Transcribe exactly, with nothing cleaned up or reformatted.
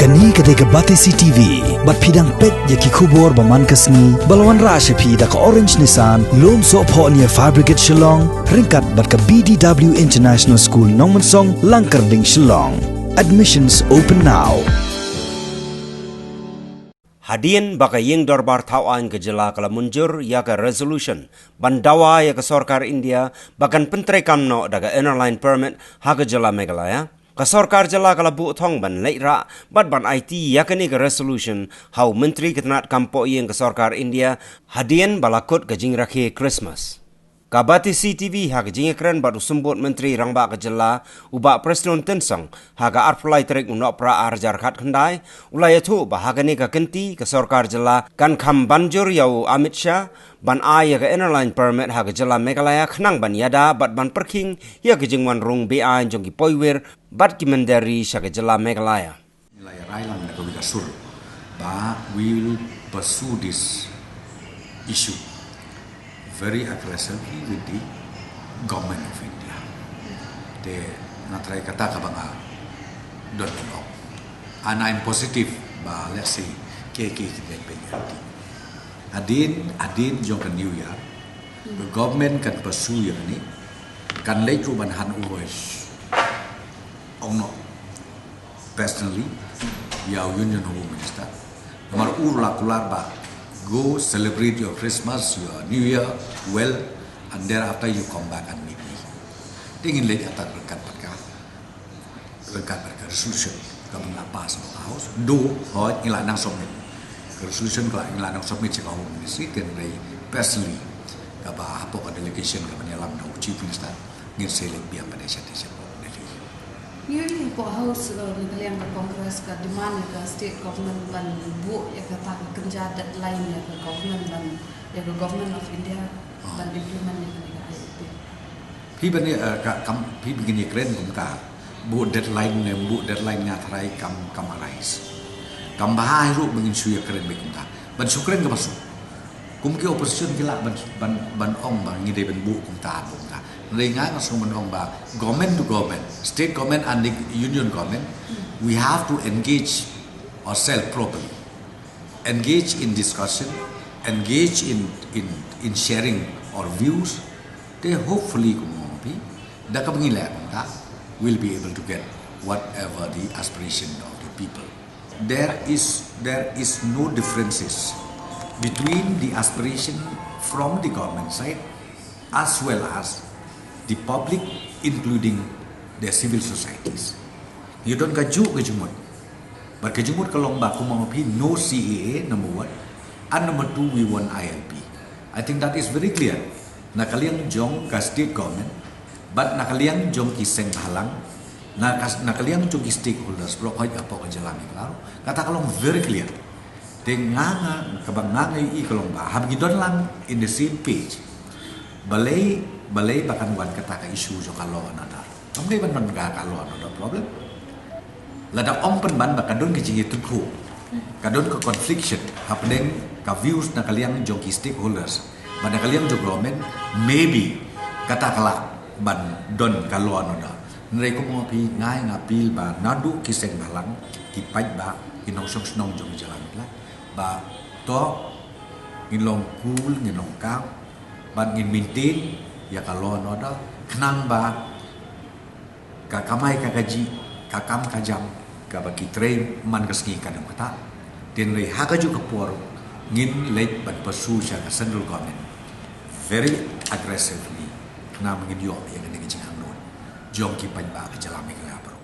Kane ka dei ka Batesi T V, bad phi dang peit ïa ki khubor ba man ka sngi, ba la wanrah sha phi da ka Orange Nissan, Lumsohphoh near Fire Brigade Shillong, ryngkat bad ka B D W International School Nongmensong, Langkyrding, Shillong. Admissions open now. Hadien ba ka Ïing Dorbar Thaw Aiñ ka jylla ka la mynjur ïa ka resolution ban dawa ïa ka sorkar India ba kan pyntreikam noh da ka Inner Line Permit ha ka jylla Meghalaya, ka sorkar jylla ka la buh thong ban leit rah bad ban aiti ïa kane ka resolution ha u Myntri ka tnad kam pohïing ka sorkar India, hadien ba la kut ka jingrakhe Christmas. Ka Batesi T V ha ka jingïakren bad u Symbud Myntri Rangbah ka jylla, u Bah Prestone Tynsong, ha ka arphew lai tarik u Nohprah ar hajar khatkhyndai, u la ïathuh ba ha kane ka kynti ka sorkar jylla kan kham ban jur ïa u Amit Shah ban ai ïa ka Inner Line Permit ha ka jylla Meghalaya, khnang ban ïada bad ban pyrkhing ïa ka jingwan rung beaiñ jong ki poiwir bad ki mynder ri sha ka jylla Meghalaya. Ngi la ïa rai lang na kawei ka sur ba we will pursue this issue very aggressively with the government of India. Te nga trai kata kaba nga don ban ong. And I'm positive ba, let's see, ke ke ki dei pynïaid. Hadien, hadien jong ka New Year, the government kan pursue ïa kane, kan leit ruh ban hand over, ong noh, personally ïa u Union Home Minister. Namar u la kular ba, go celebrate your Christmas, your New Year well, and thereafter you come back and meet me. Te ngin leit attack ryngkat bad ka, ryngkat bad ka resolution kaba la pass ha ka House. Though hooid ngi la nang submit ka resolution, ka la, ngi la nang submit sha ka Home Ministry, te ngi personally kaba hapoh ka delegation kaba ngi ïalam da u Chief Minister, ngin sa leit biang pat shatei sha Delhi. Ngi ïohi hapoh House, eh, na ka liang ka Congress ka demand ïa ka state government ban buh ïa kata ka kynja deadline ïa ka government ban, ïa ka Government of India ban implement ïa kane ka I L P. Phi ban ïa, eh, ka, kam, phi ban ïa kren kumta. Buh deadline ne, buh deadline nga tharai kam, kam arise. Kam bha ruh ban ngin shu ïa kren beit kumta. Ban shu kren kaba suk. Kum ki opposition ki lah ban, ban, ban ong ba ngi dei ban buh kumta, buh kumta. Hynrei nga nga sngew ban ong ba government to government, state government and the union government, we have to engage ourselves properly. Engage in discussion, engage in, in, in sharing our views. Te hopefully, kum ong phi, da kaba ngi leh kumta, we'll be able to get whatever the aspiration of the people. There is, there is no differences between the aspiration from the government side as well as the public, including the civil societies. Ngi don kajuh ka jingmut. Bad ka jingmut ka long ba, kum ong phi, no C A A, number one, and number two, we want I L P. I think that is very clear. Na ka liang jong ka state government, bad na ka liang jong ki seng bhalang, na ka, na ka liang jong ki stakeholders, baroh kawei hapoh ka jylla Meghalaya, kata ka long very clear. Te nga, nga, kaba nga nga ïohi ka long ba, haba ngi don lang in the same page, balei, balei ba kan wan kata ka issue jong ka law and order. Kam dei ban don ka, ka law and order problem. Lada ong pynban ba ka don ka jingïathuhkhruh, ka don ka confliction hapdeng ka views na ka liang jong ki stakeholders bad na ka liang jong government, maybe kata ka lah ban don ka law and order. Hynrei kum ong phi, nga nga appeal ba naduh ki seng bhalang, ki paidbah, ki nongshong shnong jong ka jylla Meghalaya, ba to ngin long cool, ngin long calm, bad ngin maintain ïa ka law and order, khnang ba ka kamai ka kajih, ka kam ka jam kaba ki trei man ka sngi kan ym ktah. Hynrei ha kajuh ka por ngin leit ban pursue sha ka central government very aggressively, khnang ba ngin ïoh ïa kane ka jingangnud jong ki paidbah ka jylla Meghalaya.